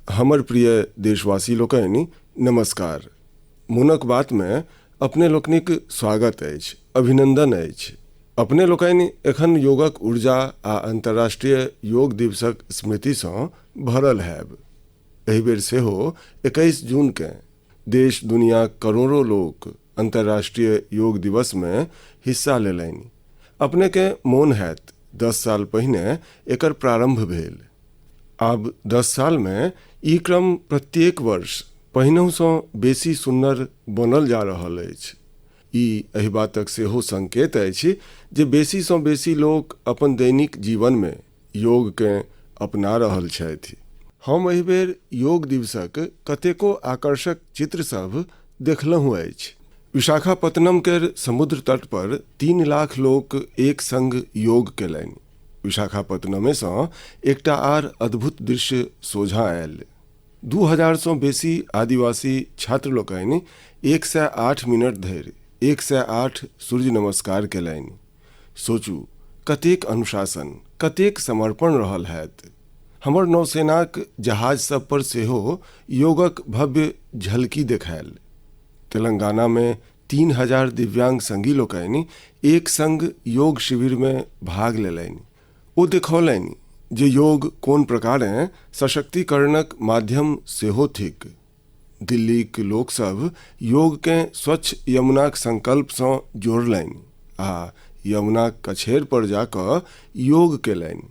हमर प्रिय देशवासी लोकनि, नमस्कार। मोनक बातमे अपने लोकनिक स्वागत अछि, अभिनन्दन अछि। अपने लोकनि एखन योगक ऊर्जा आ अंतर्राष्ट्रीय योग दिवसक स्मृतिसँ भरल हैब। एहि बेर सेहो 21 जूनकेँ देश दुनियाक करोड़ो लोक अंतर्राष्ट्रीय योग दिवसमे हिस्सा लेलनि। अपनेकेँ मोन हैत, 10 साल पहिने एकर प्रारंभ भेल। आब 10 सालमे ई क्रम प्रत्येक वर्ष पहिनहुसँ बेसी सुन्नर बनल जा रहल अछि। ई एहि बातक सेहो संकेत अछि जे बेसीसँ बेसी लोक अपन दैनिक जीवनमे योगकेँ अपना रहल छथि। हम एहि बेर योग दिवसक कतेको आकर्षक चित्र सभ देखलहुँ अछि। विशाखापत्तनम केर समुद्र तट पर 3 लाख लोक एक संग योग केलनि। विशाखापत्तनमेसँ एकटा आर अद्भुत दृश्य सोझाँ आयल। 2000सँ बेसी आदिवासी छात्र लोकनि 108 मिनट धरि 108 सूर्य नमस्कार केलनि। सोचू, कतेक अनुशासन, कतेक समर्पण रहल हैत। हमर नौसेनाक जहाज सब पर सेहो योगक भव्य झलकी देखायल। तेलंगानामे 3000 दिव्यांग संगी लोकनि एक संग योग शिविरमे भाग लेलनि। ओ देखौलनि जे योग कोन प्रकारेँ सशक्तिकरणक माध्यम सेहो थिक। दिल्लीक लोकसभ योगकेँ स्वच्छ यमुनाक संकल्पसँ जोड़लनि आ यमुनाक कछेर पर जा कऽ योग केलनि।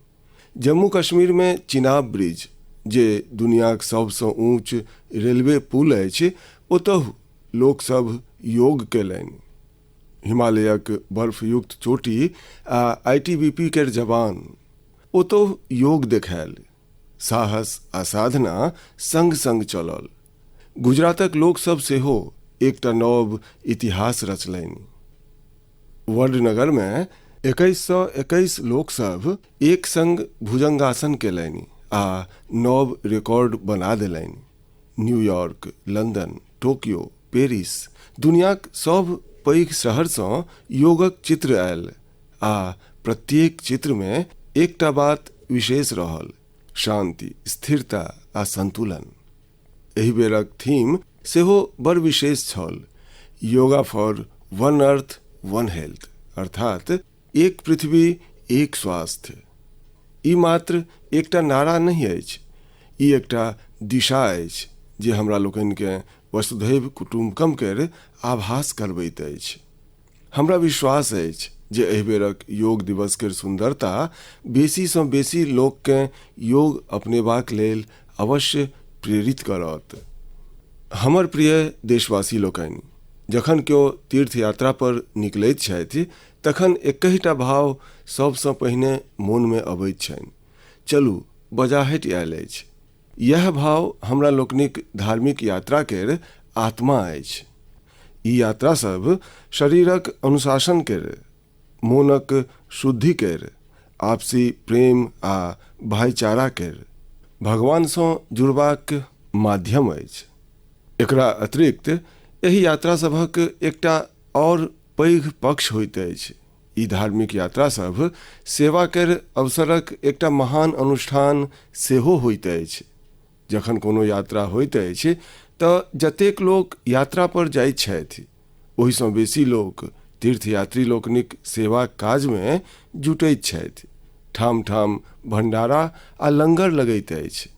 जम्मू कश्मीरमे चिनाब ब्रिज, जे दुनियाक सभसँ ऊँच रेलवे पुल अछि, ओतहु लोकसभ योग केलनि। हिमालयक बर्फयुक्त चोटी आ आईटीबीपी केर जवान, ओतहु योग देखायल। साहस आ साधना संग संग चलल। गुजरातक लोकसभ सेहो एकटा नव इतिहास रचलनि। वडनगरमे 2121 लोकसभ एक संग भुजंगासन केलनि आ नव रिकॉर्ड बना देलनि। न्यूयॉर्क, लंदन, टोक्यो, पेरिस, दुनियाक सभ पैघ शहरसँ योगक चित्र आयल आ प्रत्येक चित्रमे एकटा बात विशेष रहल, शांति, स्थिरता आ संतुलन। एहि बेरक थीम सेहो बड़ विशेष छल, yoga for one earth one health, अर्थात एक पृथ्वी एक स्वास्थ्य। ई मात्र एकटा नारा नहि अछि, ई एकटा दिशा अछि जे हमरा लोकनिकेँ वसुधैव कुटुम्बकम केर आभास करबैत अछि। हमरा विश्वास अछि जे एहि बेरक योग दिवस केर सुंदरता बेसीसँ बेसी लोककेँ योग अपनेबाक लेल अवश्य प्रेरित करत। हमर प्रिय देशवासी लोकनि, जखन केओ तीर्थ यात्रा पर निकलैत छथि तखन एकहिटा भाव सभसँ पहिने मोनमे अबैत छनि, चलू बजाहटि आयल अछि। इएह भाव हमरा लोकनिक धार्मिक यात्रा केर आत्मा अछि। ई यात्रा सब शरीरक अनुशासन केर, मोनक शुद्धि केर, आपसी प्रेम आ भाईचारा केर, भगवानसँ जुड़बाक माध्यम अछि। एकरा अतिरिक्त एहि यात्रा सभक एकटा आओर पैघ पक्ष होइत अछि। ई धार्मिक यात्रा सभ सेवा केर अवसरक एकटा महान अनुष्ठान सेहो होइत अछि। जखन कोनो यात्रा होइत अछि तऽ जतेक लोक यात्रा पर जाइत छथि, ओहिसँ बेसी लोक तीर्थयात्री लोकनिक सेवाक काजमे जुटैत छथि। ठाम-ठाम भंडारा आ लंगर लगैत अछि।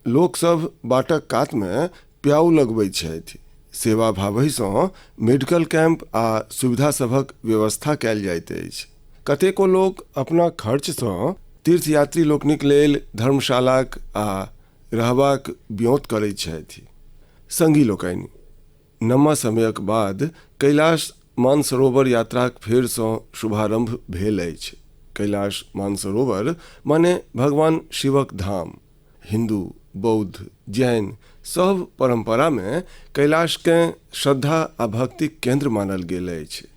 लोकसभ बाटक कातमे प्याऊ लगबैत छथि। सेवा भावहिसँ मेडिकल कैंप आ सुविधा सभक व्यवस्था कयल जाइत अछि। कतेको लोक अपना खर्चसँ तीर्थयात्री लोकनिक लेल धर्मशालाक आ रहबाक ब्योंत करैत छथि। संगी लोकनि, लम्बा समयक बाद कैलाश मानसरोवर यात्राक फेरसँ शुभारंभ भेल अछि। कैलाश मानसरोवर माने भगवान शिवक धाम। हिन्दू, बौद्ध, जैन सभ परम्परामे कैलाशकेँ श्रद्धा आ भक्तिक केन्द्र मानल गेल अछि।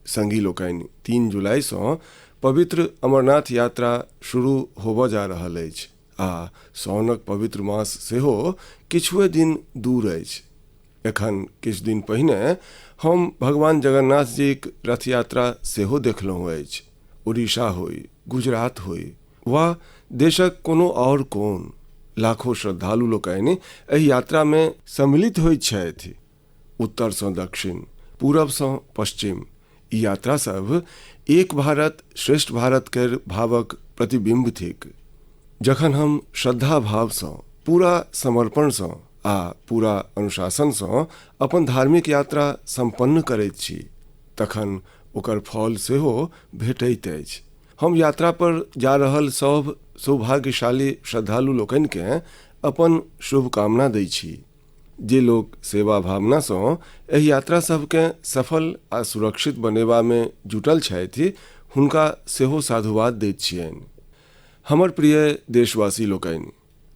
संगी लोकनि, 3 जुलाईसँ पवित्र अमरनाथ यात्रा शुरू होबय जा रहल अछि आ साओनक पवित्र मास सेहो किछुए दिन दूर अछि। एखन किछु दिन पहिने हम भगवान जगन्नाथ जीक रथ यात्रा सेहो देखलहुँ अछि। उड़ीसा होइ, गुजरात होइ वा देशक कोनो आओर कोन, लाखों श्रद्धालु लोकनि एहि यात्रामे सम्मिलित होइत छथि। उत्तरसँ दक्षिण, पूरबसँ पश्चिम, ई यात्रा सब एक भारत श्रेष्ठ भारत केर भावक प्रतिबिंब थिक। जखन हम श्रद्धा भावसँ, पूरा समर्पणसँ आ पूरा अनुशासनसँ अपन धार्मिक यात्रा सम्पन्न करैत छी तखन ओकर फल सेहो भेटैत अछि। हम यात्रा पर जा रहल सभ सौभाग्यशाली श्रद्धालु लोकनिकेँ अपन शुभकामना दै छी। जे लोक सेवा भावनासँ एहि यात्रा सभकेँ सफल आ सुरक्षित बनेबामे जुटल छथि हुनका सेहो साधुवाद दैत छियनि। हमर प्रिय देशवासी लोकनि,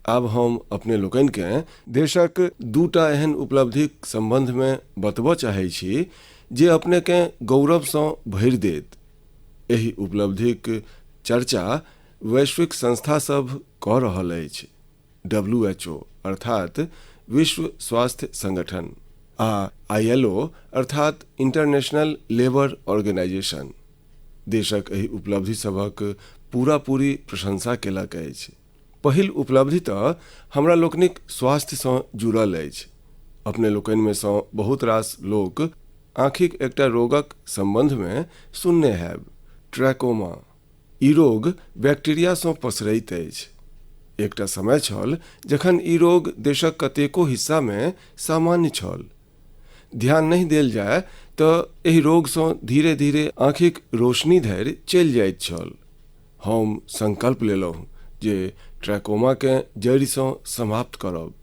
आब हम अपने लोकनिकेँ देशक दूटा एहन उपलब्धिक सम्बन्धमे बतबऽ चाहै छी जे अपनेकेँ गौरवसँ भरि देत। एहि उपलब्धिक चर्चा वैश्विक संस्था सभ कऽ रहल अछि। WHO अर्थात विश्व स्वास्थ्य संगठन आ ILO अर्थात इंटरनेशनल लेबर ऑर्गेनाइजेशन देशक एहि उपलब्धि सभक पूरा पूरी प्रशंसा केलक अछि। पहिल उपलब्धि तऽ हमरा लोकनिक स्वास्थ्यसँ जुड़ल अछि। अपने लोकनिमे सँ बहुत रास लोक आँखिक एकटा रोगक सम्बन्धमे सुनने हैब, ट्रैकोमा। ई रोग बैक्टीरियासँ पसरैत अछि। एकटा समय छल जखन ई रोग देशक कतेको हिस्सामे सामान्य छल। ध्यान नहि देल जाय तऽ एहि रोगसँ धीरे धीरे आँखिक रोशनी धरि चलि जाइत छल। हम संकल्प लेलहुँ जे ट्रैकोमाकेँ जड़िसँ समाप्त करब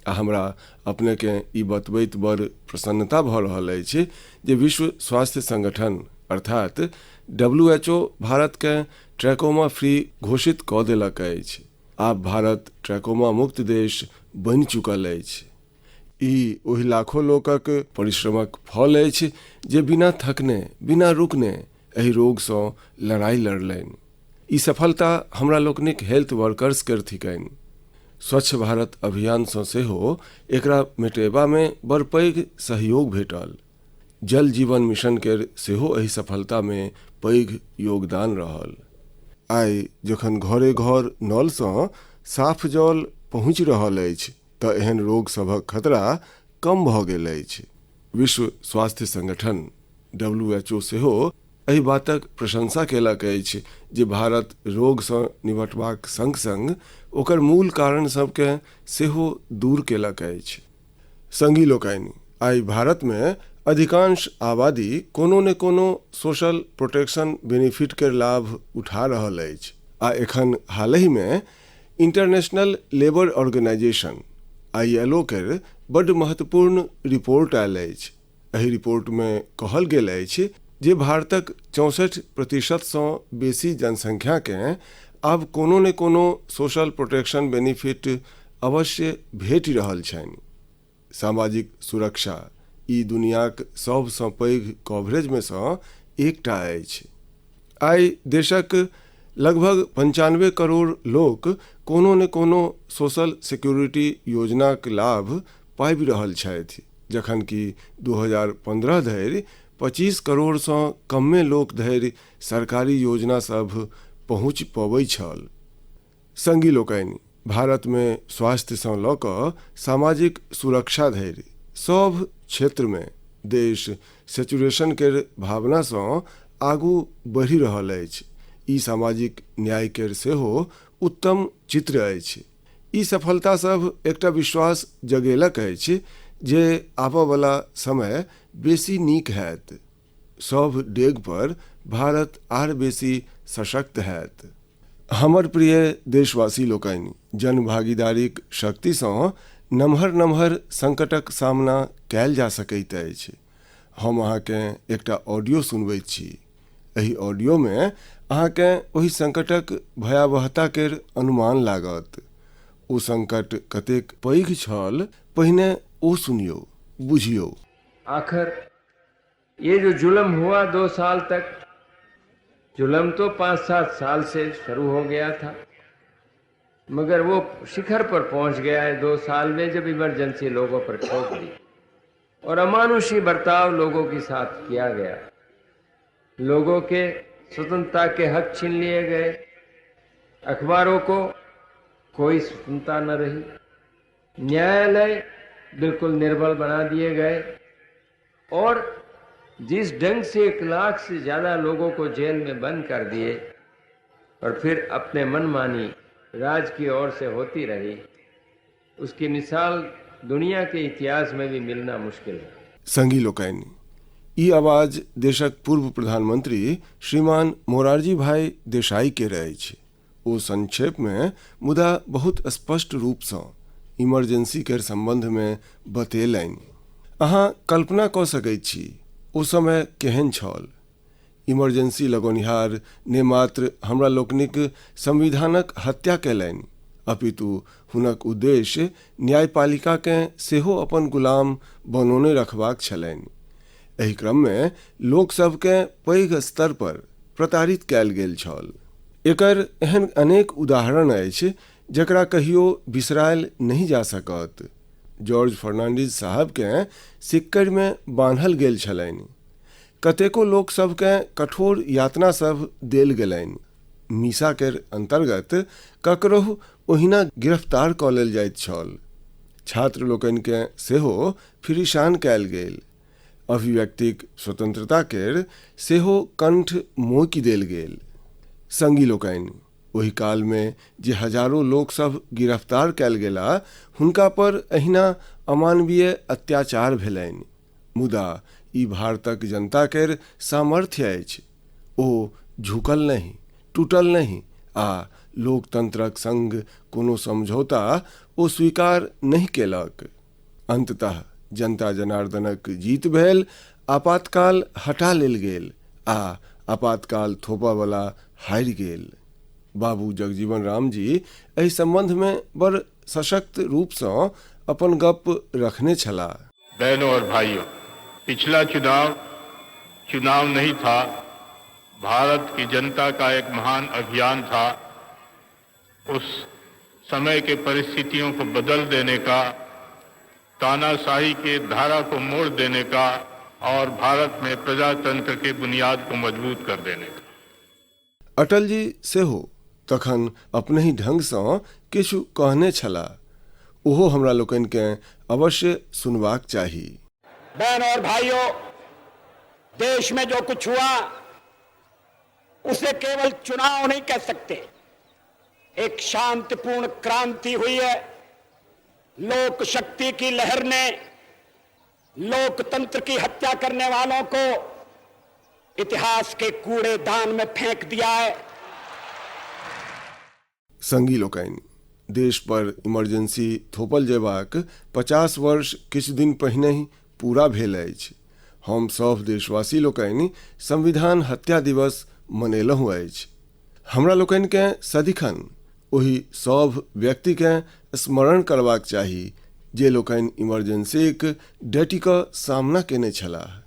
आ हमरा अपनेकेँ ई बतबैत बड़ प्रसन्नता भऽ रहल अछि जे विश्व स्वास्थ्य संगठन अर्थात WHO भारतकेँ ट्रैकोमा फ्री घोषित कऽ देलक अछि। आब भारत ट्रैकोमा मुक्त देश बनि चुकल अछि। ई ओहि लाखों लोकक परिश्रमक फल अछि जे बिना थकने, बिना रुकने एहि रोगसँ लड़ाई लड़लनि। ई सफलता हमरा लोकनिक हेल्थ वर्कर्स केर थिकनि। स्वच्छ भारत अभियानसँ सेहो एकरा मेटेबामे बड़ पैघ सहयोग भेटल। जल जीवन मिशन केर सेहो एहि सफलतामे पैघ योगदान रहल। आइ जखन घरे घर नलसँ साफ जल पहुँचि रहल अछि तऽ एहन रोग सभक खतरा कम भऽ गेल अछि। विश्व स्वास्थ्य संगठन WHO सेहो एहि बातक प्रशंसा केलक अछि जे भारत रोगसँ निपटबाक संग-संग ओकर मूल कारण सभकेँ सेहो दूर केलक अछि। संगी लोकनि, आइ भारतमे अधिकांश आबादी कोनो ने कोनो सोशल प्रोटेक्शन बेनिफिट केर लाभ उठा रहल अछि आ एखन हालहिमे इंटरनेशनल लेबर ऑर्गेनाइजेशन ILO केर बड्ड महत्वपूर्ण रिपोर्ट आयल अछि। एहि रिपोर्टमे कहल गेल अछि जे भारतक 64% सँ बेसी जनसंख्याकेँ आब कोनो ने कोनो सोशल प्रोटेक्शन बेनिफिट अवश्य भेटि रहल छनि। सामाजिक सुरक्षा ई दुनियाक सभसँ पैघ कवरेजमे सँ एकटा अछि। आइ देशक लगभग 95 करोड़ लोक कोनो ने कोनो सोशल सिक्योरिटी योजनाक लाभ पाबि रहल छथि, जखन कि 2015 धरि 25 करोड़सँ कमे लोक धरि सरकारी योजना सभ पहुँचि पबै छल। संगी लोकनि, भारतमे स्वास्थ्यसँ लऽ कऽ सामाजिक सुरक्षा धरि सभ क्षेत्रमे देश सैचुरेशन केर भावनासँ आगू बढ़ि रहल अछि। ई सामाजिक न्याय केर सेहो उत्तम चित्र अछि। ई सफलता सभ एकटा विश्वास जगेलक अछि जे आबऽवला समय बेसी नीक हैत। सभ डेग पर भारत आर बेसी सशक्त हैत। हमर प्रिय देशवासी लोकनि, जनभागीदारीक शक्तिसँ नमहर नमहर संकटक सामना कयल जा सकैत अछि। हम अहाँकेँ एकटा ऑडियो सुनबैत छी। एहि ऑडियोमे अहाँकेँ ओहि संकटक भयावहता केर अनुमान लागत। ओ संकट कतेक पैघ छल, पहिने ओ सुनियौ, बुझियौ। आखिर ये जो जुल्म हुआ 2 साल तक, जुल्म तो 5-7 साल से शुरू हो गया था, मगर वो शिखर पर पहुंच गया है 2 साल में, जब इमरजेंसी लोगों पर ठोक दी और अमानुषी बर्ताव लोगों के साथ किया गया। लोगों के स्वतंत्रता के हक छीन लिए गए, अखबारों को कोई स्वतंत्रता न रही, न्यायालय बिल्कुल निर्बल बना दिए गए और जिस ढंग से 1 लाख से ज़्यादा लोगों को जेल में बंद कर दिए और फिर अपने मनमानी राज की ओर से होती रही, उसकी मिसाल दुनिया के इतिहास में भी मिलना मुश्किल है। संगी लोकनि, ई आवाज देशक पूर्व प्रधानमंत्री श्रीमान मोरारजी भाई देसाई के अछि। ओ संक्षेप में मुदा बहुत स्पष्ट रूपसँ इमरजेंसी केर संबंध में बतेलनि। अहाँ कल्पना कऽ सकैत छी ओ समय केहन छल। इमरजेंसी लगौनिहार ने मात्र हमरा लोकनिक संविधानक हत्या कयलनि, अपितु हुनक उद्देश्य न्यायपालिकाकेँ सेहो अपन गुलाम बनौने रखबाक छलनि। एहि क्रममे लोकसभकेँ पैघ स्तर पर प्रताड़ित कयल गेल छल। एकर एहन अनेक उदाहरण अछि जकरा कहियो बिसरायल नहि जा सकत। जॉर्ज फर्नांडिस साहबकेँ सिक्कड़िमे बान्हल गेल छलनि। कतेको लोकसभकेँ कठोर यातना सभ देल गेलनि। मीसा केर अंतर्गत ककरहु ओहिना गिरफ्तार कऽ लेल जाइत छल। छात्र लोकनिकेँ सेहो फिरिशान कयल गेल। अभिव्यक्तिक स्वतंत्रता केर सेहो कंठ मोकि देल गेल। संगी लोकनि, ओहि कालमे जे हजारो लोकसभ गिरफ्तार कयल गेला हुनका पर एहिना अमानवीय अत्याचार भेलनि। मुदा ई भारतक जनता केर सामर्थ्य अछि। ओ झुकल नहि, टूटल नहि आ लोकतंत्रक संग कोनो समझौता ओ स्वीकार नहि केलक। अंततः जनता जनार्दनक जीत भेल, आपातकाल हटा लेल गेल आ आपातकाल थोपऽवला हारि गेल। बाबू जगजीवन राम जी एहि संबंध में बड़ सशक्त रूपसँ अपन गप रखने छलाह। बहनों और भाइयों, पिछला चुनाव चुनाव नहीं था, भारत की जनता का एक महान अभियान था। उस समय के परिस्थितियों को बदल देने का, तानाशाही के धारा को मोड़ देने का और भारत में प्रजातंत्र के बुनियाद को मजबूत कर देने का। अटल जी सेहो तखन अपनहि ढंगसँ किछु कहने छलाह। ओहो हमरा लोकनिकेँ अवश्य सुनबाक चाही। बहनों और भाइयों, देश में जो कुछ हुआ उसे केवल चुनाव नहीं कह सकते। एक शांतिपूर्ण क्रांति हुई है। लोक शक्ति की लहर ने लोकतंत्र की हत्या करने वालों को इतिहास के कूड़ेदान में फेंक दिया है। संगी लोकनि, देश पर इमरजेंसी थोपल जेबाक 50 वर्ष किछु दिन पहिनहि पूरा भेल अछि। हम सभ देशवासी लोकनि संविधान हत्या दिवस मनेलहुँ अछि। हमरा लोकनिकेँ सदिखन ओहि सभ व्यक्तिकेँ स्मरण करबाक चाही जे लोकनि इमरजेंसीक डटि कऽ सामना केने छलाह।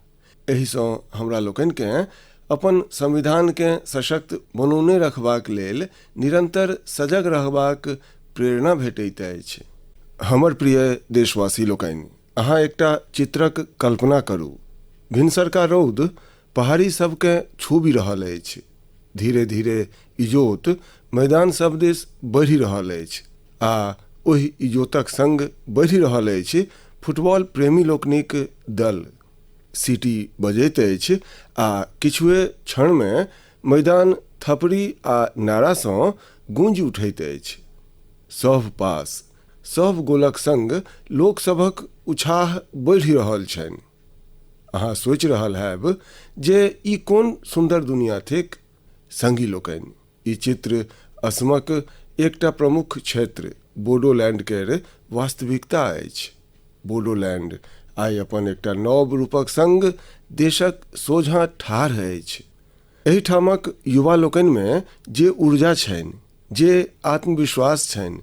एहिसँ हमरा लोकनिकेँ अपन संविधानकेँ सशक्त बनौने रखबाक लेल निरंतर सजग रहबाक प्रेरणा भेटैत अछि। हमर प्रिय देशवासी लोकनि, अहाँ एकटा चित्रक कल्पना करू। भिनसरका रौद पहाड़ी सबकेँ छूबि रहल अछि। धीरे धीरे इजोत मैदान सब दिस बढ़ि रहल अछि आ ओहि इजोतक संग बढ़ि रहल अछि फुटबॉल प्रेमी लोकनिक दल। सीटी बजैत अछि आ किछुए क्षणमे मैदान थपड़ी आ नारासँ गूंजि उठैत अछि। सभ पास सभ गोलक संग लोकसभक उछाह बढ़ि रहल छनि। अहाँ सोचि रहल हैब जे ई कोन सुन्दर दुनिया थिक। संगी लोकनि, ई चित्र असमक एकटा प्रमुख क्षेत्र बोडोलैंड केर वास्तविकता अछि। बोडोलैंड आइ अपन एकटा नव रूपक संग देशक सोझाँ ठाढ़ अछि। एहिठामक युवा लोकनिमे जे ऊर्जा छनि, जे आत्मविश्वास छनि,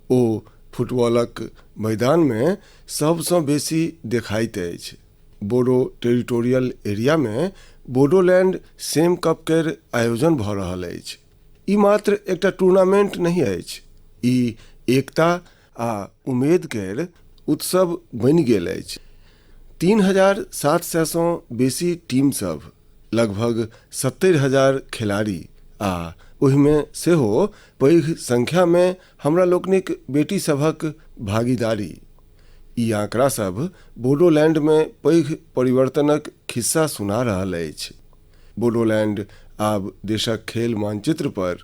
ओ फुटबॉलक मैदानमे सबसँ बेसी देखाइत अछि। बोडो टेरिटोरियल एरियामे बोडोलैंड सेम कप केर आयोजन भऽ रहल अछि। ई मात्र एकटा टूर्नामेंट नहि अछि, ई एकता आ उमेद केर उत्सव बनि गेल अछि। 3700 सँ बेसी टीम सभ, लगभग 70,000 खिलाड़ी आ ओहिमे सेहो पैघ संख्यामे हमरा लोकनिक बेटी सभक भागीदारी। ई आंकड़ा सभ बोडोलैंडमे पैघ परिवर्तनक खिस्सा सुना रहल अछि। बोडोलैंड आब देशक खेल मानचित्र पर,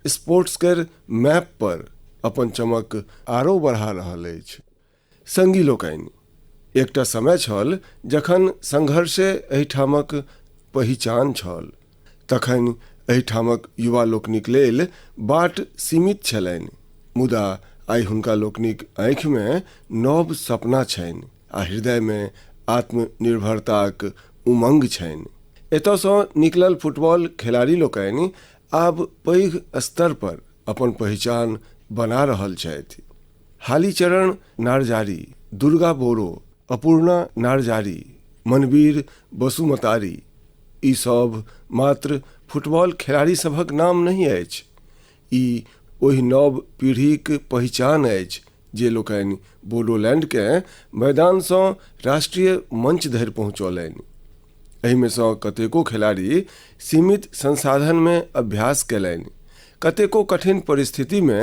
स्पोर्ट्स केर मैप पर अपन चमक आरो बढ़ा रहल अछि। संगी लोकनि, एकटा समय छल जखन संघर्षे एहिठामक पहिचान छल। तखन एहिठामक युवा लोकनिक लेल बाट सीमित छलनि, मुदा आइ हुनका लोकनिक आँखिमे नव सपना छनि आ हृदयमे आत्मनिर्भरताक उमंग छनि। एतयसँ निकलल फुटबॉल खेलाड़ी लोकनि आब पैघ स्तर पर अपन पहिचान बना रहल छथि। हालीचरण नार्जारी, दुर्गा बोरो, अपूर्णा नार्जारी, मनवीर बसुमतारी, ई सब मात्र फुटबॉल खेलाड़ी सभक नाम नहि अछि। ई ओहि नव पीढ़ीक पहिचान अछि जे लोकनि बोडोलैंडकेँ मैदानसँ राष्ट्रीय मंच धरि पहुँचौलनि। एहिमे सँ कतेको खेलाड़ी सीमित संसाधनमे अभ्यास कयलनि, कतेको कठिन परिस्थितिमे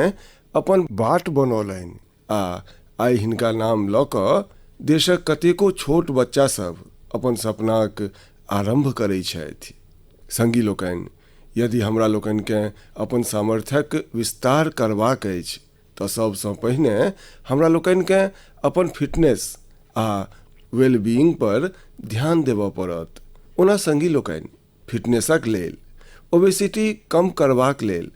अपन बाट बनौलनि आ आइ हिनका नाम लऽ कऽ देशक कतेको छोट बच्चा सभ अपन सपनाक आरम्भ करैत छथि। संगी लोकनि, यदि हमरा लोकनिकेँ अपन सामर्थ्यक विस्तार करबाक अछि तऽ सबसँ पहिने हमरा लोकनिकेँ अपन फिटनेस आ वेलबीइंग पर ध्यान देबऽ पड़त। ओना संगी लोकनि, फिटनेसक लेल, ओबेसिटी कम करबाक लेल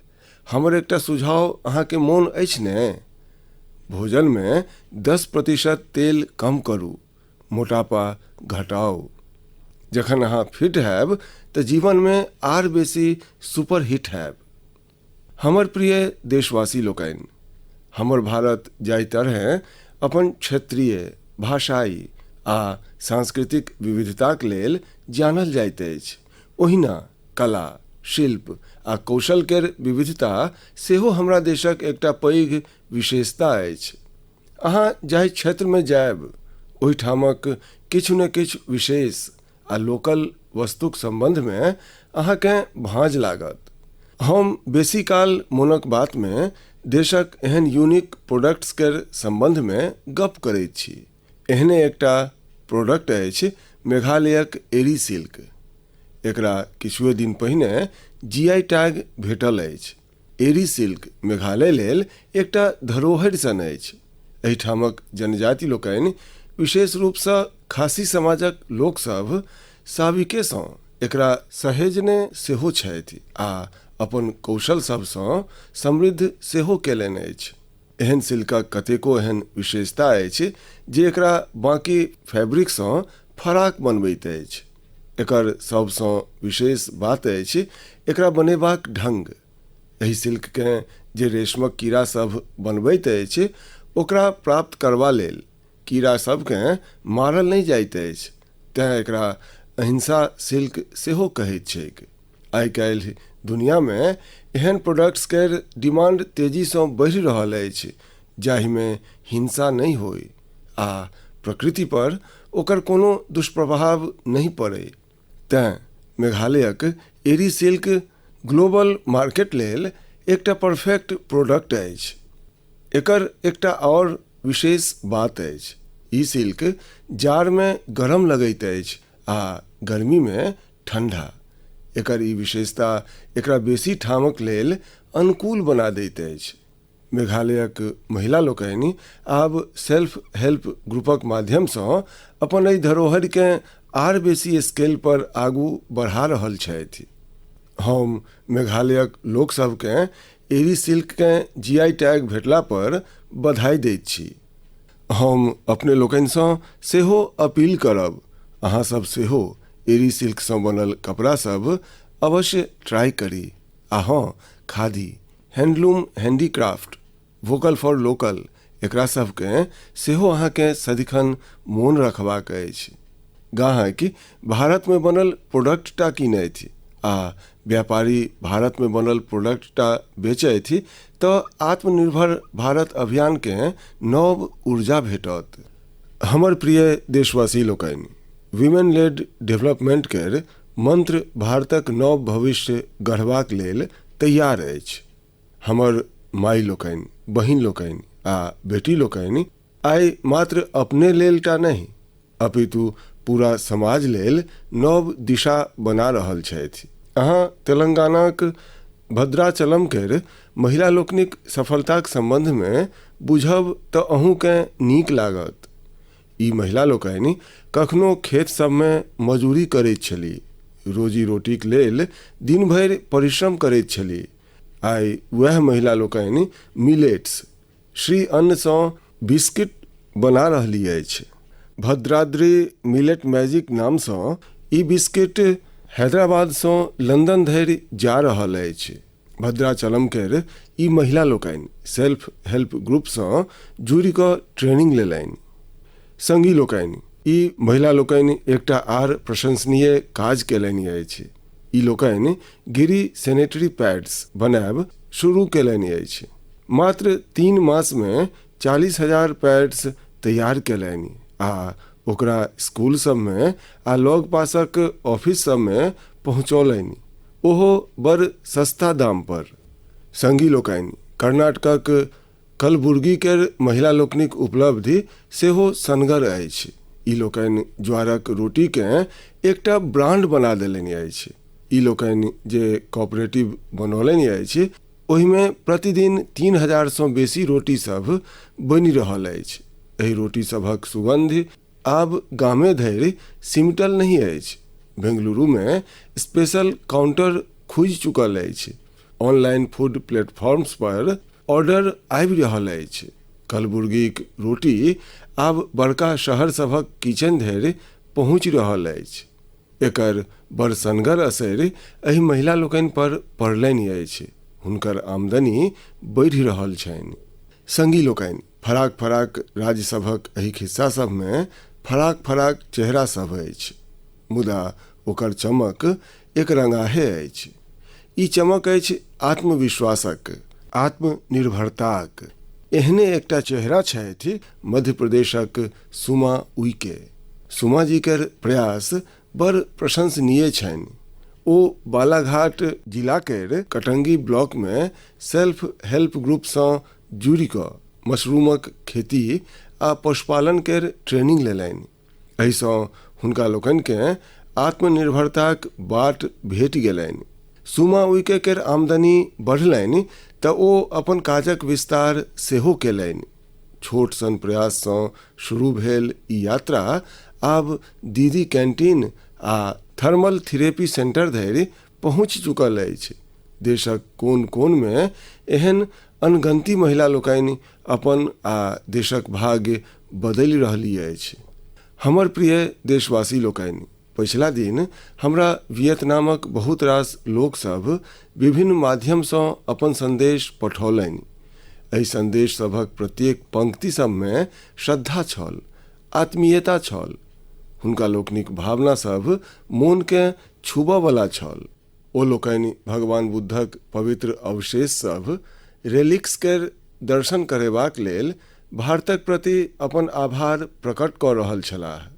हमर एकटा सुझाव अहाँके मोन अछि ने? भोजनमे 10% तेल कम करू, मोटापा घटाउ। जखन अहाँ फिट हैब तऽ जीवनमे आर बेसी सुपरहिट हैब। हमर प्रिय देशवासी लोकनि, हमर भारत जाहि तरहें अपन क्षेत्रीय, भाषाई आ सांस्कृतिक विविधताक लेल जानल जाइत अछि, ओहिना कला, शिल्प आ कौशल केर विविधता सेहो हमरा देशक एकटा पैघ विशेषता अछि। अहाँ जाहि क्षेत्रमे जायब ओहिठामक किछु ने किछु विशेष आ लोकल वस्तुक सम्बन्धमे अहाँकेँ भाँज लागत। हम बेसी काल मोनक बातमे देशक एहन यूनिक प्रोडक्ट्स केर सम्बन्धमे गप करैत छी। एहने एकटा प्रोडक्ट अछि मेघालयक एरी सिल्क। एकरा किछुए दिन पहिने जीआई टैग भेटल अछि। एरी सिल्क मेघालय लेल एकटा धरोहरि सन अछि। एहिठामक जनजाति लोकनि, विशेष रूपसँ खासी समाजक लोकसभ, साबिकेसँ एकरा सहेजने सेहो छथि आ अपन कौशल सभसँ समृद्ध सेहो कयलनि अछि। एहन सिल्कक कतेको एहन विशेषता अछि जे एकरा बाँकी फैब्रिकसँ फराक बनबैत अछि। एकर सबसँ विशेष बात अछि एकरा बनेबाक ढंग। एहि सिल्ककेँ जे रेशमक कीड़ा सभ बनबैत अछि, ओकरा प्राप्त करबा लेल कीड़ा सभकेँ मारल नहि जाइत अछि, तेँ एकरा अहिंसा सिल्क सेहो कहैत छैक। आइ काल्हि दुनियामे एहन प्रोडक्ट्स केर डिमांड तेजीसँ बढ़ि रहल अछि जाहिमे हिंसा नहि होइ आ प्रकृति पर ओकर कोनो दुष्प्रभाव नहि पड़ै। तेँ मेघालयक एरी सिल्क ग्लोबल मार्केट लेल एकटा परफेक्ट प्रोडक्ट अछि। एकर एकटा आओर विशेष बात अछि, ई सिल्क जाड़मे गरम लगैत अछि आ गर्मीमे ठंडा। एकर ई विशेषता एकरा बेसी ठामक लेल अनुकूल बना दैत अछि। मेघालयक महिला लोकनि आब सेल्फ हेल्प ग्रुपक माध्यमसँ अपन एहि धरोहरिकेँ आर बेसी स्केल पर आगू बढ़ा रहल छथि। हम मेघालयक लोकसभकेँ एरी सिल्ककेँ जीआई टैग भेटला पर बधाई दैत छी। हम अपने लोकनिसँ सेहो अपील करब, अहाँ सब सेहो एरी सिल्कसँ बनल कपड़ा सब अवश्य ट्राई करी। आ हँ, khadi, handloom, handicraft, vocal for local, एकरा सबकेँ सेहो अहाँकेँ सदिखन मोन रखबाक अछि। गाहक भारतमे बनल प्रोडक्ट टा कीनथि आ व्यापारी भारतमे बनल प्रोडक्ट टा बेचथि तऽ आत्मनिर्भर भारत अभियानकेँ नव ऊर्जा भेटत। हमर प्रिय देशवासी लोकनि, विमेन लेड डेवलपमेंट केर मंत्र भारतक नव भविष्य गढ़बाक लेल तैयार अछि। हमर माय लोकनि, बहिन लोकनि आ बेटी लोकनि आइ मात्र अपने लेल टा नहि अपितु पूरा समाज लेल नव दिशा बना रहल छथि। अहाँ तेलंगानाक भद्राचलम केर महिला लोकनिक सफलताक सम्बन्धमे बुझब तऽ अहूँकेँ नीक लागत। ई महिला लोकनि कखनो खेत सभमे मजूरी करैत छलीह, रोजी रोटीक लेल दिन भरि परिश्रम करैत छलीह। आइ वएह महिला लोकनि मिलेट्स, श्री अन्नसँ बिस्किट बना रहली अछि। भद्राद्री मिलेट मैजिक नामसँ ई बिस्किट हैदराबादसँ लंदन धरि जा रहल अछि। भद्राचलम केर ई महिला लोकनि सेल्फ हेल्प ग्रुपसँ जुड़ि कऽ ट्रेनिंग लेलनि। संगी लोकनि, ई महिला लोकनि एकटा आर प्रशंसनीय काज केलनि अछि। ई लोकनि गिरी सैनिटरी पैड्स बनायब शुरू केलनि अछि। मात्र 3 मासमे 40,000 पैड्स तैयार केलनि आ ओकरा स्कूल सभमे आ लगपासक ऑफिस सभमे पहुँचौलनि, ओहो बड़ सस्ता दाम पर। संगी लोकनि, कर्नाटकक कलबुर्गी केर महिला लोकनिक उपलब्धि सेहो सनगर अछि। ई लोकनि ज्वारक रोटीकेँ एकटा ब्रांड बना देलनि अछि। ई लोकनि जे कोऑपरेटिव बनौलनि अछि ओहिमे प्रतिदिन 3,000सँ बेसी रोटी सभ बनि रहल अछि। एहि रोटी सभक सुगंध आब गामे धरि सिमटल नहि अछि। बेंगलुरुमे स्पेशल काउंटर खुजि चुकल अछि। ऑनलाइन फूड प्लेटफॉर्म्स पर ऑर्डर आबि रहल अछि। कलबुर्गीक रोटी आब बड़का शहर सभक किचन धरि पहुँचि रहल अछि। एकर बड़ सनगर असरि एहि महिला लोकनि पर पड़लनि अछि। हुनकर आमदनी बढ़ि रहल छनि। संगी लोकनि, फराक फराक राज्य सभक एहि खिस्सा सभमे फराक फराक चेहरा सभ अछि, मुदा ओकर चमक एक रंगाहे अछि। ई चमक अछि आत्मविश्वासक, आत्मनिर्भरताक। एहने एकटा चेहरा छथि मध्य प्रदेशक सुमा उइके। सुमा जी केर प्रयास बड़ प्रशंसनीय छनि। ओ बालाघाट जिला केर कटंगी ब्लॉकमे सेल्फ हेल्प ग्रुपसँ जुड़ि कऽ मशरूमक खेती आ पशुपालन केर ट्रेनिंग लेलनि। एहिसँ हुनका लोकनिकेँ आत्मनिर्भरताक बाट भेटि गेलनि। सुमा उइके केर आमदनी बढ़लनि तऽ ओ अपन काजक विस्तार सेहो केलनि। छोट सन प्रयाससँ शुरू भेल ई यात्रा आब दीदी कैंटीन आ थर्मल थेरेपी सेंटर धरि पहुँचि चुकल अछि। देशक कोन कोनमे एहन अनगनती महिला लोकनि अपन आ देशक भाग्य बदलि रहली अछि। हमर प्रिय देशवासी लोकनि, पछिला दिन हमरा वियतनामक बहुत रास लोकसभ विभिन्न माध्यमसँ अपन संदेश पठौलनि। एहि संदेश सभक प्रत्येक पंक्ति सभमे श्रद्धा छल, आत्मीयता छल। हुनका लोकनिक भावना सभ मोनकेँ छूबऽवला छल। ओ लोकनि भगवान बुद्धक पवित्र अवशेष सभ, रेलिक्स केर दर्शन करेबाक लेल भारतक प्रति अपन आभार प्रकट कऽ रहल छलाह।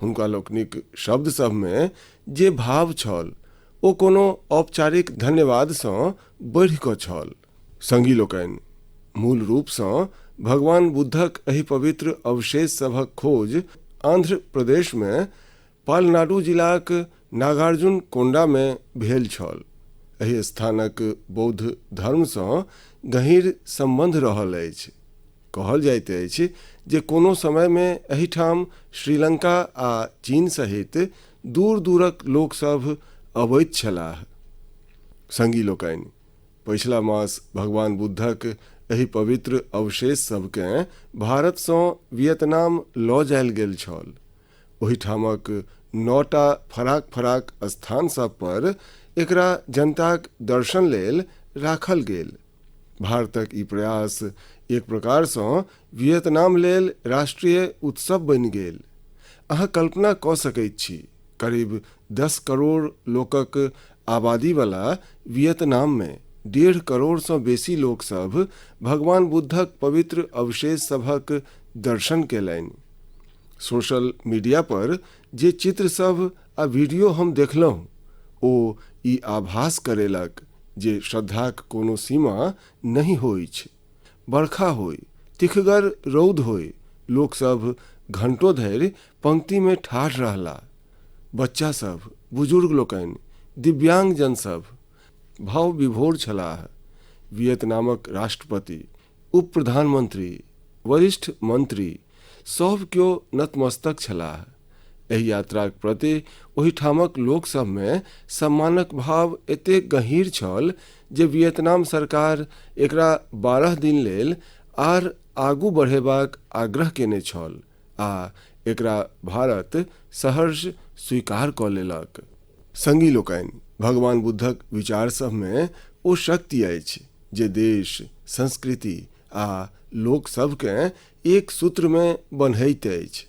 हुनका लोकनिक शब्द सभमे जे भाव छल ओ कोनो औपचारिक धन्यवादसँ बढ़ि कऽ छल। संगी लोकनि, मूल रूपसँ भगवान बुद्धक एहि पवित्र अवशेष सभक खोज आंध्र प्रदेशमे पालनाडु जिलाक नागार्जुन कोंडामे भेल छल। एहि स्थानक बौद्ध धर्मसँ गहींर सम्बन्ध रहल अछि। कहल जाइत अछि जे कोनो समयमे एहिठाम श्रीलंका आ चीन सहित दूर दूरक लोकसभ अबैत छलाह। संगी लोकनि, पछिला मास भगवान बुद्धक एहि पवित्र अवशेष सभकेँ भारतसँ वियतनाम लऽ जायल गेल छल। ओहिठामक 9टा फराक फराक स्थान सभ पर एकरा जनताक दर्शन लेल राखल गेल। भारतक ई प्रयास एक प्रकारसँ वियतनाम लेल राष्ट्रीय उत्सव बनि गेल। अहाँ कल्पना कऽ सकैत छी, करीब 10 करोड़ लोकक आबादीवला वियतनाममे 1.5 करोड़सँ बेसी लोकसभ भगवान बुद्धक पवित्र अवशेष सभक दर्शन केलनि। सोशल मीडिया पर जे चित्र सभ आ वीडियो हम देखलहुँ ओ ई आभास करेलक जे श्रद्धाक कोनो सीमा नहि होइछ। बरखा होइ, तिखगर रौद होइ, लोकसभ घंटो धरि पंक्तिमे ठाढ़ रहला। बच्चा सभ, बुजुर्ग लोकनि, दिव्यांगजन सभ भाव विभोर छलाह। वियतनामक राष्ट्रपति, उप प्रधानमंत्री, वरिष्ठ मंत्री सभ केओ नतमस्तक छलाह। एहि यात्राक प्रति ओहिठामक लोकसभमे सम्मानक भाव एतेक गहीँर छल जे वियतनाम सरकार एकरा 12 दिन लेल आर आगू बढ़ेबाक आग्रह केने छल आ एकरा भारत सहर्ष स्वीकार कऽ लेलक। संगी लोकनि, भगवान बुद्धक विचार सभमे ओ शक्ति अछि जे देश, संस्कृति आ लोक सभकेँ एक सूत्रमे बन्हैत अछि।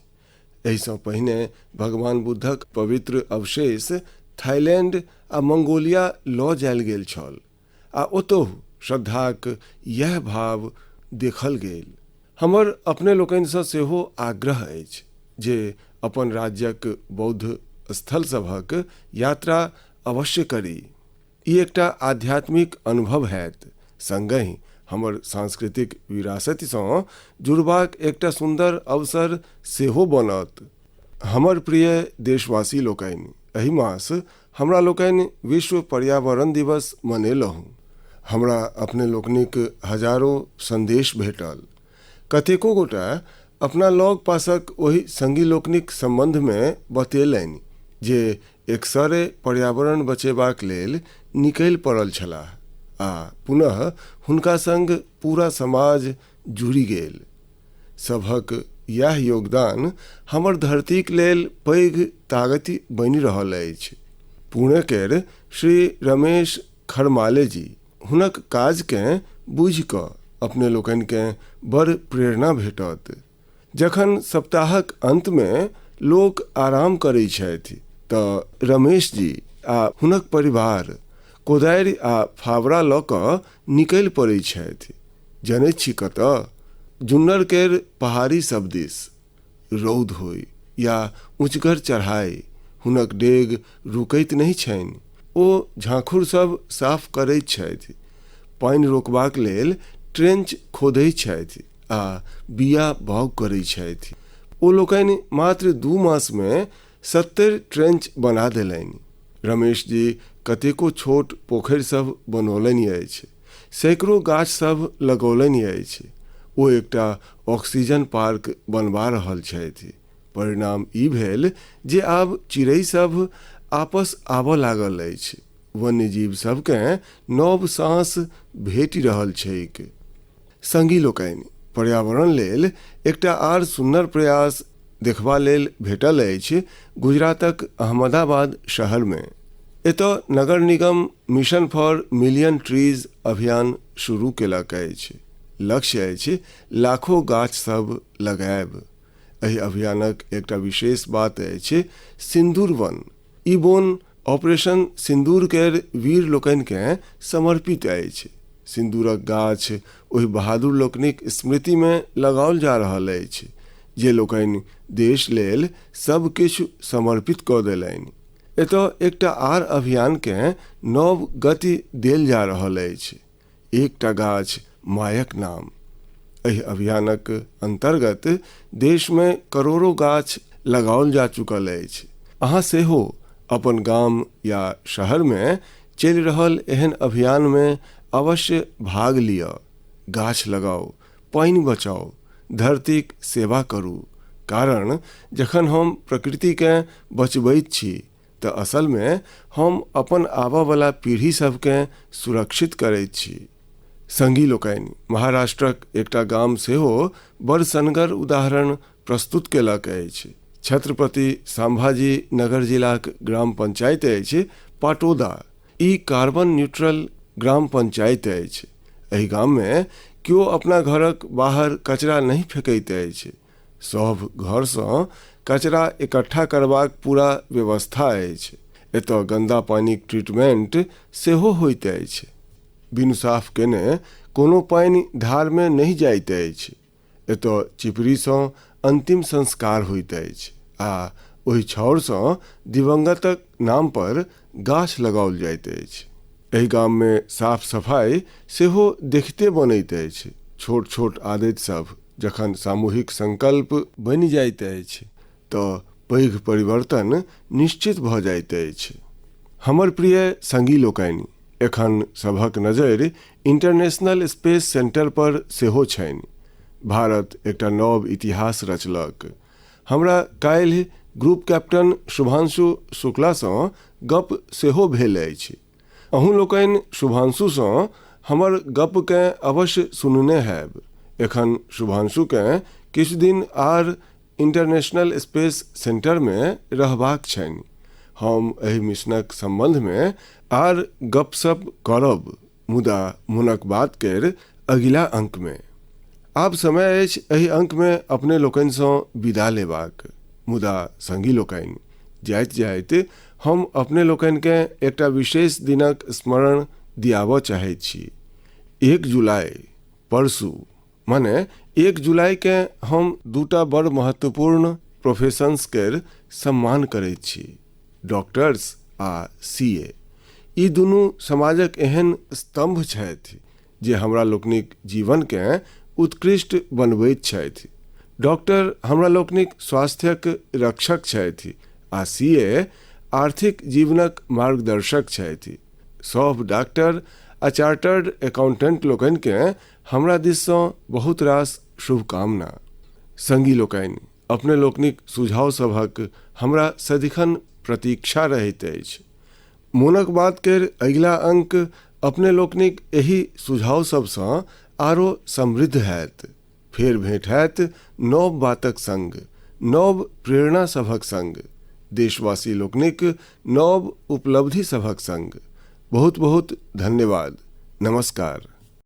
एहिसँ पहिने भगवान बुद्धक पवित्र अवशेष थाईलैंड आ मंगोलिया लऽ जायल गेल छल आ ओतहु श्रद्धाक इएह भाव देखल गेल। हमर अपने लोकनिसँ सेहो आग्रह अछि जे अपन राज्यक बौद्ध स्थल सभक यात्रा अवश्य करी। ई एकटा आध्यात्मिक अनुभव हैत, संगहि हमर सांस्कृतिक विरासतिसँ जुड़बाक एकटा सुन्दर अवसर सेहो बनत। हमर प्रिय देशवासी लोकनि, एहि मास हमरा लोकनि विश्व पर्यावरण दिवस मनेलहुँ। हमरा अपने लोकनिक हजारो संदेश भेटल। कतेको गोटा अपना लग पासक ओहि संगी लोकनिक सम्बन्धमे बतेलनि जे एकसरे पर्यावरण बचेबाक लेल निकलि पड़ल छलाह आ पुनः हुनका संग पूरा समाज जुड़ि गेल। सभक इएह योगदान हमर धरतीक लेल पैघ ताकति बनि रहल अछि। पुणे केर श्री रमेश खरमाले जी हुनक काजकेँ बुझि कऽ अपने लोकनिकेँ बड़ प्रेरणा भेटत। जखन सप्ताहक अंतमे लोक आराम करै छथि तऽ रमेश जी आ हुनक परिवार कोदारि आ फावड़ा लऽ कऽ निकलि पड़ै छथि। जनैत छी कतऽ? जुन्नर केर पहाड़ी सब दिस। रौद होइ या ऊँचगर चढ़ाई, हुनक डेग रुकैत नहि छनि। ओ झाँखुड़ सब साफ करैत छथि, पानि रोकबाक लेल ट्रेंच खोदैत छथि आ बिया बाउग करैत छथि। ओ लोकनि मात्र 2 मासमे 70 ट्रेंच बना देलनि। रमेश जी कतेको छोट पोखरि सब बनौलनि अछि, सैकड़ो गाछ सब लगौलनि अछि। ओ एकटा ऑक्सीजन पार्क बनबा रहल छथि। परिणाम ई भेल जे आब चिड़ै सब आपस आबऽ लागल अछि। वन्यजीव सबकेँ नव साँस भेटि रहल छैक। संगी लोकनि, पर्यावरण लेल एकटा आर सुन्नर प्रयास देखबा लेल भेटल अछि गुजरातक अहमदाबाद शहरमे। एतय नगर निगम मिशन फॉर मिलियन ट्रीज अभियान शुरू केलक अछि। लक्ष्य अछि लाखों गाछ सब लगायब। एहि अभियानक एकटा विशेष बात अछि सिंदूर वन। ई वन ऑपरेशन सिंदूर केर वीर लोकनिकेँ समर्पित अछि। सिंदूरक गाछ ओहि बहादुर लोकनिक स्मृतिमे लगाओल जा रहल अछि जे लोकनि देश लेल सब किछु समर्पित कऽ देलनि। एतय एकटा आर अभियानकेँ नव गति देल जा रहल अछि, एकटा गाछ मायक नाम। एहि अभियानक अंतर्गत देशमे करोड़ों गाछ लगाओल जा चुकल अछि। अहाँ सेहो अपन गाम या शहरमे चलि रहल एहन अभियानमे अवश्य भाग लिअ। गाछ लगाउ, पानि बचाउ, धरतीक सेवा करू। कारण जखन हम प्रकृतिकेँ बचबैत छी तऽ असलमे हम अपन आबऽवला पीढ़ी सबकेँ सुरक्षित करैत छी। संगी लोकनि, महाराष्ट्रक एकटा गाम सेहो बड़ सनगर उदाहरण प्रस्तुत केलक अछि। छत्रपति संभाजी नगर जिलाक ग्राम पंचायत अछि पाटोदा। ई कार्बन न्यूट्रल ग्राम पंचायत अछि। एहि गाममे केओ अपना घरक बाहर कचरा नहि फेकैत अछि। सभ घरसँ कचरा इकट्ठा करबाक पूरा व्यवस्था अछि। एतय गंदा पानिक ट्रीटमेंट सेहो होइत अछि। बिनु साफ केने कोनो पानि धारमे नहि जाइत अछि। एतय चिपड़ीसँ अंतिम संस्कार होइत अछि आ ओहि छाउरसँ दिवंगतक नाम पर गाछ लगाओल जाइत अछि। एहि गाममे साफ सफाइ सेहो देखिते बनैत अछि। छोट छोट आदति सभ जखन सामूहिक संकल्प बनि जाइत अछि तऽ पैघ परिवर्तन निश्चित भऽ जाइत अछि। हमर प्रिय संगी लोकनि, एखन सभक नजरि इंटरनेशनल स्पेस सेंटर पर सेहो छनि। भारत एकटा नव इतिहास रचलक। हमरा काल्हि ग्रुप कैप्टन शुभांशु शुक्लासँ गप सेहो भेल अछि। अहूँ लोकनि शुभांशुसँ हमर गपकेँ अवश्य सुनने हैब। एखन शुभांशुकेँ किछु दिन आर इंटरनेशनल स्पेस सेंटरमे रहबाक छनि। हम एहि मिशनक सम्बन्धमे आर गपशप करब, मुदा मोनक बात केर अगिला अंकमे। आब समय अछि एहि अंकमे अपने लोकनिसँ विदा लेबाक। मुदा संगी लोकनि, जाइत जाइत हम अपने लोकनिकेँ एकटा विशेष दिनक स्मरण दियाबऽ चाहैत छी। 1 जुलाई, परसू, माने 1 जुलाईकेँ हम दूटा बड़ महत्वपूर्ण प्रोफेशंस केर सम्मान करैत छी, डॉक्टर्स आ सी ए। ई दुनू समाजक एहन स्तम्भ छथि जे हमरा लोकनिक जीवनकेँ उत्कृष्ट बनबैत छथि। डॉक्टर हमरा लोकनिक स्वास्थ्यक रक्षक छथि आ सी ए आर्थिक जीवनक मार्गदर्शक छथि। सभ डॉक्टर आ चार्टर्ड अकाउंटेंट लोकनिकेँ हमरा दिससँ बहुत रास शुभकामना। संगी लोकनि, अपने लोकनिक सुझाव सभक हमरा सदिखन प्रतीक्षा रहैत अछि। मोनक बात केर अगिला अंक अपने लोकनिक एहि सुझाव सभसँ आरो समृद्ध हैत। फेर भेंट हैत नव बातक संग, नव प्रेरणा सभक संग, देशवासी लोकनिक नव उपलब्धि सभक संग। बहुत बहुत धन्यवाद। नमस्कार।